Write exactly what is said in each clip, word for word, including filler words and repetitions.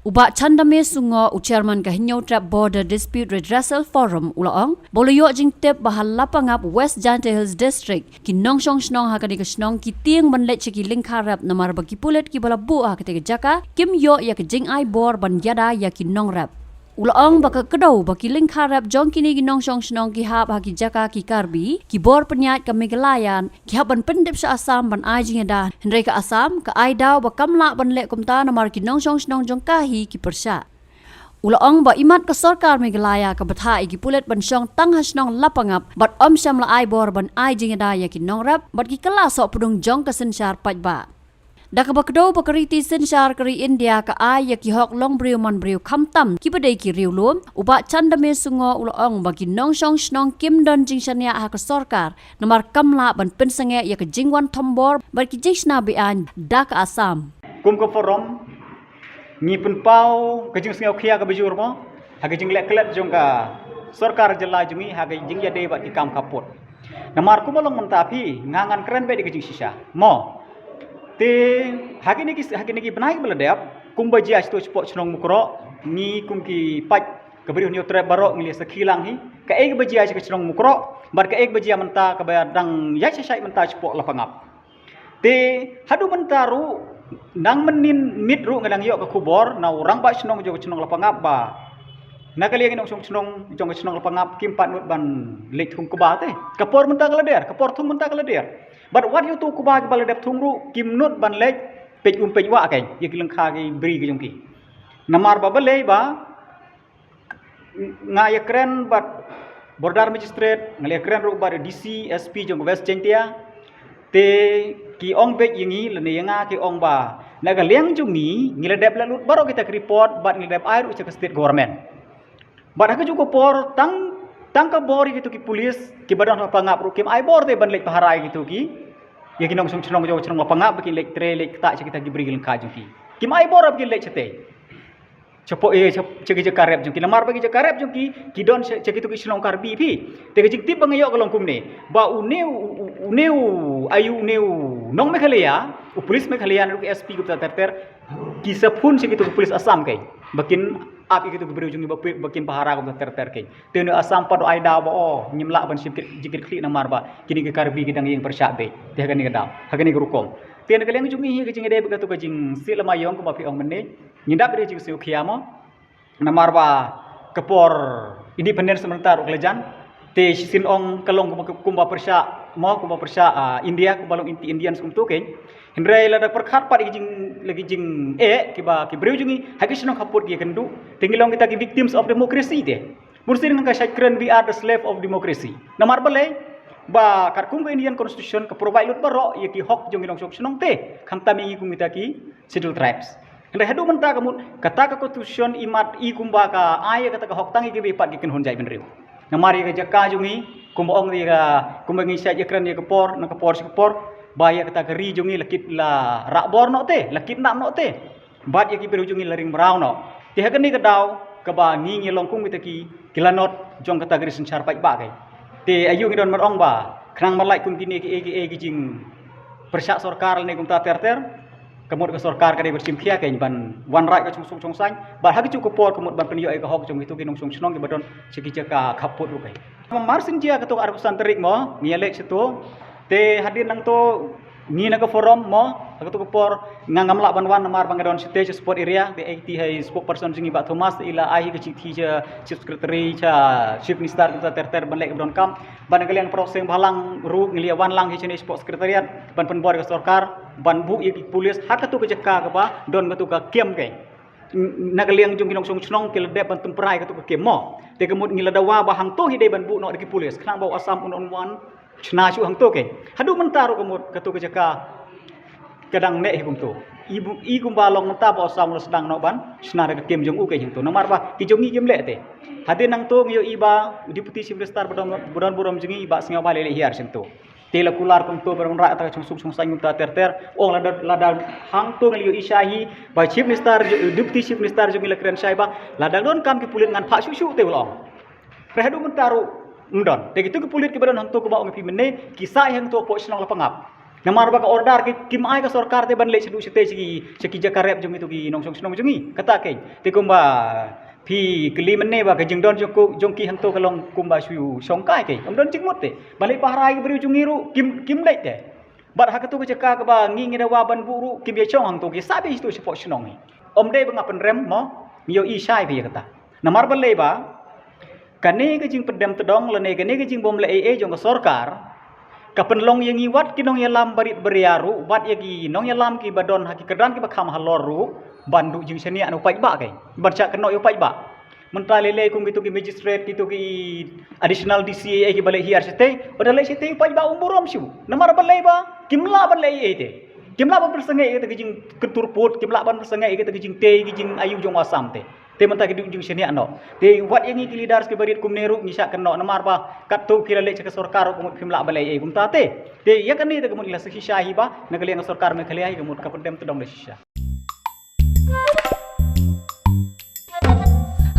U Bah Chandame Sungo, u chairman ka Hynñiewtrep Border Dispute Redressal Forum, u la ong ba u la ïoh jingtip ba ha Lapangap, West Jaintia Hills District, ki nongshong shnong ha kane ka shnong ki tieng ban leit sha ki lyngkha rep namar ba ki pulit kiba la buh ha kata ka jaka kim ïoh ïa ka jingai bor ban ïada ïa ki nongrep. U la ong ba ka kdew ba ki lyngkha rep jong kine ki nongshong shnong ki hap ha ki jaka ki Karbi, ki bor pynïaid ka Meghalaya ki hap ban pyndep sha Assam ban ai jingïada, hynrei ka Assam ka ai daw ba kam lah ban leh kumta namar ki nongshong shnong jong ka hi ki pyrshah. U la ong ba imat ka sorkar Meghalaya ka bthah ïa ki pulit ban shong tang ha shnong Lapangap bad ym shym la ai bor ban ai jingïada ïa ki nongrep bad ki kylla sohpdung jong ka synshar paidbah. Da kaba kdew ba ka riti synshar ka ri India ka ai ïa ki hok long briew man briew khamtam kiba dei ki riewlum, u Bah Chandame Sungo u la ong ba ki nongshong shnong kim don jingshaniah ha ka sorkar namar kam lah ban pynsangeh ïa ka jingwan thombor bad ki jingshna be-aiñ da ka Assam. Kum ka forum ngi pynpaw ka jingsngewkhia kaba jur mo ha ka jingleh klet jong ka sorkar jylla jong ngi ha ka jingïadei bad ki kam khappud. Namar kumba long mynta phi, nga ngan kren beit ïa ka jingshisha mo. Te ha kine ki, ha kine ki bnai ba la dep, kumba jia shato shapoh shnong Mukroh, ngi kum ki paid ka Bri Hynñiewtrep baroh ngi la sakhi lang hi kaei kaba jia sha ka shnong Mukroh bad kaei kaba jia mynta kaba dang ïaid shai shai mynta shapoh Lapangap. Te haduh mynta ruh, nang mynnin miet ruh nga dang ïoh ka khubor na u rangbah shnong jong ka shnong Lapangap ba na ka liang ki nongshong shnong jong ka shnong Lapangap kim pat nud ban leit thung kba te. Ka por mynta ka la der, ka por thung mynta ka la der. Bad wat ïa uto u kba kiba la dep thung ruh kim nud ban leit peit um peit wah kein ïa ki lyngkha ki bri ki jong ki. Namar ba balei ba nga ïakren bad Border Magistrate, nga ïakren ruh bad D C, S P jong ka West Jaintia. Te ki ong beit ïa ngi lane ïa nga ki ong ba na ka liang jong ngi ngi la dep la lut baroh kita ki report bad ngi la dep ai ruh sha ka state government. Bad ha kajuh ka por tang, tang ka bor ïa kito ki pulit kiba don ha Lapangap ruh kim ai bor te ban leit pahara ïa kito ki, ïa ki nongshong shnong jong ka shnong Lapangap ba kin leit trei leit ktah sha kita ki bri ki lyngkha jong ki. Kim ai bor ba kin leit shatei. Shapoh, eh, shap-, sha ki jaka rep jong ki. Namar ba ki jaka rep jong ki ki don sha, sha kito ki shnong Karbi phi. Te ka jingtip ba nga ïoh ka long kumne ba une u, u, u, une u, ayu une u nong Meghalaya, u pulit Meghalaya ne ruh ki S P kumta ter ter, ki sa phone sha kito ki pulit Assam kein ba kin ap ïa kito ki briew jong ngi ba pi-, ba kin pahara kumta ter ter kein. Te une u Assam pat u ai daw ba, oh, ngim lah ban shim kit, jingkitkhlieh namar ba kine ki Karbi ki dang ïeng pyrshah beit. Te ha kane ka daw, ha kane ka rukom, te na ka liang jong ngi hi ka jingïadei bad kato ka jingsih lama ïong kumba phi ong mynne, ngin dap ïa ka jingsngewkhia mo. Namar ba ka por independence mynta ruh ka la jan. Te shisien ong ka long kumba, kumba pyrshah mo, kumba pyrshah, ah, India, kumba long anti-Indians kumto kein. Hynrei lada pyrkhat pat ïa ki jing, la ki jingeh kiba ki briew jong ngi ha ki shnong khappud ki ïakynduh, te ngi long kita ki victims of democracy te. Bunsien ngan ka shait kren, we are the slave of democracy. Namar balei? Ba katkum ka Indian Constitution ka provide lut baroh ïa ki hok jong ki nongshong shnong te, khamtam ïa ngi kum kita ki Scheduled Tribes. Hynrei haduh mynta ka mut kata ka Constitution imat i kumba ka ai ïa kata ka hok tang ïa kiba pat ki kynhun jaitbynriew. Namar ïa ka jaka jong ngi, kumba ong ïa ka, kumba ngi shait ïakren ïa ka por na ka por sha ka por, ba ïa kata ka ri jong ngi la kit, la rah bor noh te, la kidnap noh te. Bad ïa ki briew jong ngi la ring mraw noh. Te ha kane ka daw kaba ngi ngi long kum kita ki, ki lanot jong kata ka ri synshar paidbah kein. Te aïu ngi don ban ong ba khnang ban lait kum kine kiei kiei ki jingpyrshah sorkar lane kumta ter ter, ka mut ka sorkar ka dei ban shim khia kein ban wanrah ka jingsuk jingsaiñ bad ha kajuh ka por ka mut ban pynïoh ïa ka hok jong kito ki nongshong shnong kiba don sha ki jaka khappud ruh kein. Mar sien jia kato ka arphew san tarik mo, ngi ïaleit shato. Te hadien nangto ngi na ka forum mo, ha kato ka por nga ngam lah ban wan namar ba nga don shatei sha sport area, te aiti ha i spokesperson jong ngi Bah Thomas, i la ai hi ka chithi sha Chief Secretary, sha Chief Minister kumta ter ter ban leh kaba donkam. Bad na ka liang paralok seng bhalang ruh ngi la wan lang hi shane sport secretariat ban pynbor ïa ka sorkar ban buh ïa ki pulit ha kato ka jaka kaba don kato ka kem kein. Na ka liang jong ki nongshong shnong ki la dep ban tympra ïa kato ka kem mo. Te ka mut ngi la dawa ba hangto hi dei ban buh noh da ki pulit khnang ba u Assam un, un wan shna shuh hangto kein. Haduh mynta ruh ka mut kato ka jaka ka dang neh hi kumto. I bu-, i kumba long mynta ba u Assam u la sdang noh ban shna da ka kem jong u kein hangto. Namar ba ki jong ngi kim leh te. Hadien nangto ngi ïohi ba Deputy Chief Minister ba don, ba don burom jong ngi, Bah Sniawbhalang Dhar, i leit hiar shangto. Te la kular kumto ban wanrah ïa kata ka jingsuk jingsaiñ kumta ter ter. Ong lada, lada hangto ngi la ïohi shai hi ba Chief Minister, Deputy Chief Minister jong ngi la kren shai ba lada donkam ki pulit ngan phah shuh shuh te, u la ong. Hynrei haduh mynta ruh ym don. Te kito ki pulit kiba don hangto kumba ong ïa phi mynne ki sah hi hangto hapoh shnong Lapangap. Namar ba ka order ki, kim ai ka sorkar te ban leit sha ki, sha ki jaka rep jong kito ki nongshong shnong jong ngi. Kata kein. Te kumba phi kylli mynne ba ka jingdon jong ki, jong ki hangto ka long kumba shu shongkai kein. Ym don jingmut te. Ba leit pahara ïa ki briew jong ngi ruh kim, kim leit te. Bad ha kato ka jaka kaba ngi ngi dawa ban buh ruh kim ïa shong hangto, ki sah beit shato shapoh shnong hi. Ym dei ba nga pynrem mo, ngi ïohi shai phi ïa kata. Namar balei ba kane ka jingpyndem tdong lane kane ka jingbym leh ei ei jong ka sorkar ka pynlong ïa ngi wat ki nongïalam barit baria ruh, wat ïa ki nongïalam kiba don ha ki kyrdan kiba kham halor ruh ban duh jingshaniah na u paidbah kein, ban shah kynnoh ïa u paidbah. Mynta lei lei kum kito ki magistrate, kito ki additional D C A kiba leit hiar shatei, ba da leit shatei u paidbah um burom shuh. Namar balei ba kim lah ban leh ei ei te. Kim lah ban pynsangeh ïa kata ka jingkyntur pud, kim lah ban pynsangeh ïa kata ka jingtei, ka jingayu jong u Assam te. Te mynta ki duh jingshaniah noh. Te wat ïa ngi ki leaders kiba rit kumne ruh ngi shah kynnoh namar ba katto ki la leit sha ka sorkar ruh ka mut phim lah ban leh ei ei kumta te. Te ïa kane te ka mut ngi la shisha hi ba na ka liang ka sorkar Meghalaya hi ka mut ka pyndem tdong da shisha.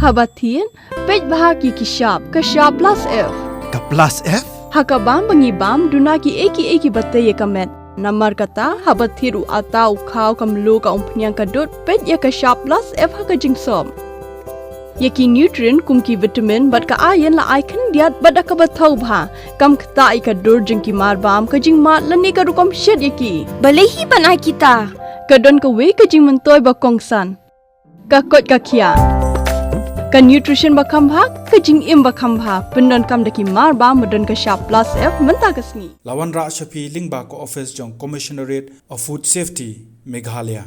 Haba thied, peit bha ki ki shap, ka shap plus F. Ka plus F? Ha ka bam ba ngi bam, duna ki ei ki ei kiba tei ïa ka met. Namar kata, haba thied u atta, u khaw, ka mluh, ka umphniang, ka dud, peit ïa ka shap plus F ha ka jingsop. Ïa ki nutrient kum ki vitamin bad ka iron la ai khyndiat bad da kaba thaw bha. Kam ktah ïa ka dur jong ki marbam, ka jingmad lane ka rukom shet ïa ki. Balei hi ban ai kita? Ka don kawei ka jingmyntoi ba kongsan. Ka koit ka khiah. Ka nutrition ba kham bha, ka jingim ba kham bha. Pyndonkam da ki marbam ba don ka shap plus F mynta ka sngi. La wanrah sha phi lyngba ka office jong Commissionerate of Food Safety, Meghalaya.